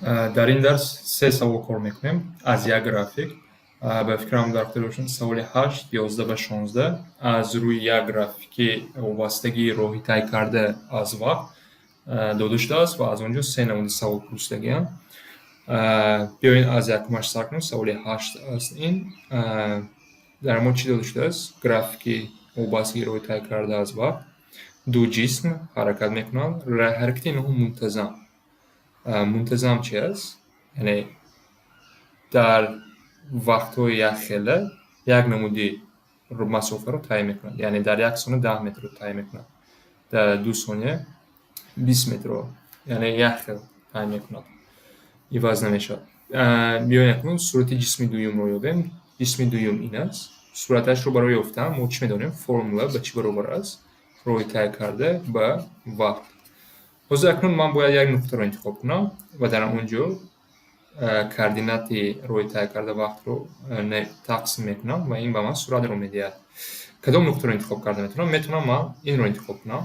Дар ин дарс се савол кор мекунем аз як график. Ба фикрам, дар хотир бошед, саволи 8, 11 ва 16 аз рӯи як графики вобастагии роҳи тай карда аз вақт дода шудааст ва аз он ҷо се намуди савол пурсидагианд. Биёед, аз якумаш сар кунем. Саволи 8 аст ин. Дар мо чӣ дода шудааст? Графики вобастагии роҳи тай карда аз вақт. Ду ҷисм ҳаракат мекунанд. Ҳаракати инҳо мунтазам. Мунтазам чи аст? Яъне дар вақтҳои якхела як намуди масофаро тай мекунанд. Яъне дар як сония 10 метрро тай мекунад, дар 2 сония 20 метрро, яъне як хел тай мекунад, иваз намешавад. Биёед, акнун сурати ҷисми дуюмро ёбем. Ҷисми дуюм ин аст. Сураташро барои ёфтан мо чӣ медонем? Формула ба чӣ баробар аст? Роҳи тай карда ба вақт. Ҳозир акнун ман бояд як нуқтаро интихоб кунам ва дар он ҷо координати роҳи тай карда вақтро тақсим мекунам ва ин ба ман суратро медиҳад. Кадом нуқтаро интихоб карда метавонам? Метавонам ман инро интихоб кунам,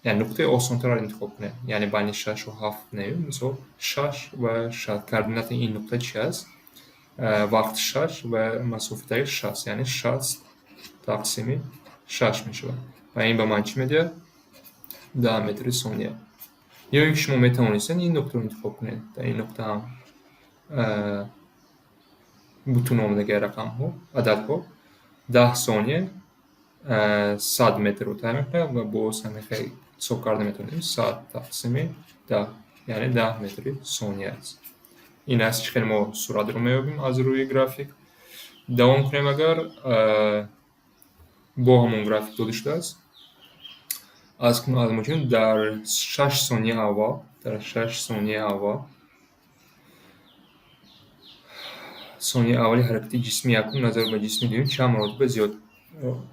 яъне нуқтаи осонтарро интихоб кунем, яъне байни шашу ҳафт нею, мисол, шаш ва 60. Координати ин нуқта чи аст? Вақт шаш ва масофаи тайи 60, яъне 60 тақсими шаш мешавад ва ин ба ман чӣ медиҳад? 10 метри сония. Ё ин ки шумо метавонистед ин нуқтаро интихоб кунед. Дар ин нуқта ҳам бутун омадаги рақамҳо, ададҳо, 10 сония 100 метрро тай мекунад ва боз ҳамин хел ҳисоб карда метавонем: 100 тақсими 10, яъне 10 метри сония аст. Ин аст, чӣ хел мо суратро меёбем аз рӯи график. Давом кунем. Агар бо ҳамон график дода шудааст, аз мо чун дар 6 сония аввал, дар 6 сонияи аввал, сонияи аввали ҳаракати ҷисми якум назар ба ҷисми дуюм чанд маротиба зиёд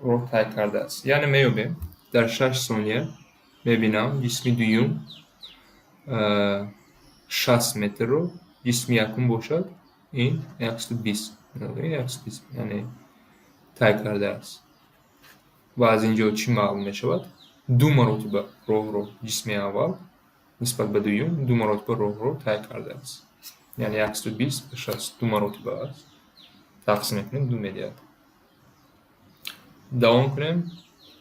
роҳ тай кардааст? Яъне меёбем, дар 6 сония мебинам, ҷисми дуюм 60 метрро, ҷисми якум бошад ин 120, 120, яъне тай кардааст. Ва аз ин ҷо чӣ маълум мешавад? Ду маротиба роҳро ҷисми аввал нисбат ба дуюм ду маротиба роҳро тай кардааст, яъне 120 ба 60 ду маротиба аст, тақсим мекунем, ду медиҳад. Давом кунем.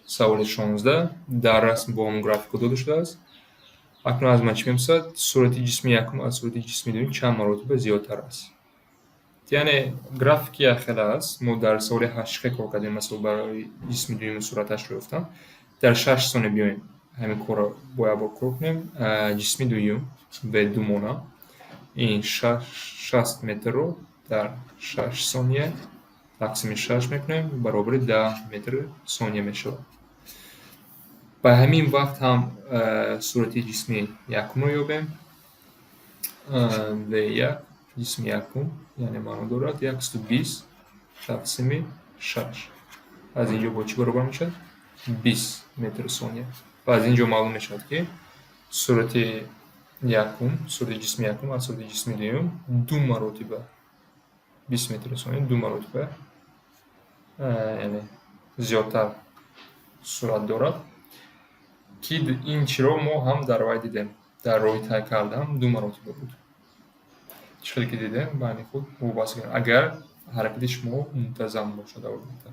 Саволи 16 дар расм бо ҳамон графико дода шудааст. Акнун аз ман чӣ мепурсад? Сурати ҷисми якум аз сурати ҷисми дуюм чанд маротиба зиёдтар аст? Яъне графики якхела аст. Мо дар саволи ҳашт чӣ хел кор кардем? Масалан, барои ҷисми дуюми сураташро ёфтам дар 6 сония. Биёем, ҳамин корро бо як бор кор кунем. Ҷисми дуюм в ду мона ин 60 метрро дар 6 сония тақсими шаш мекунем, баробари 10 метри сония мешавад. Ба ҳамин вақт ҳам сурати ҷисми якумро ёбем. В як ҷисми якум, яъне маъно дорад, 120 тақсими шаш, аз ин ҷо бо чӣ баробар мешавад? 20 метри сония. Ва аз ин ҷо маълум мешавад, ки сурати якум, сурати ҷисми якум аз сурати ҷисми дуюм ду маротиба, 20 метри сония, ду маротиба, яъне зиёдтар сурат дорад, ки ин чиро мо ҳам дар вай дидем, дар роҳи тай кардан ду маротиба буд. Чӣ хеле ки дидем, байни худ мубоҳиса, агар ҳаракати шумо мунтазам бошад, албатта.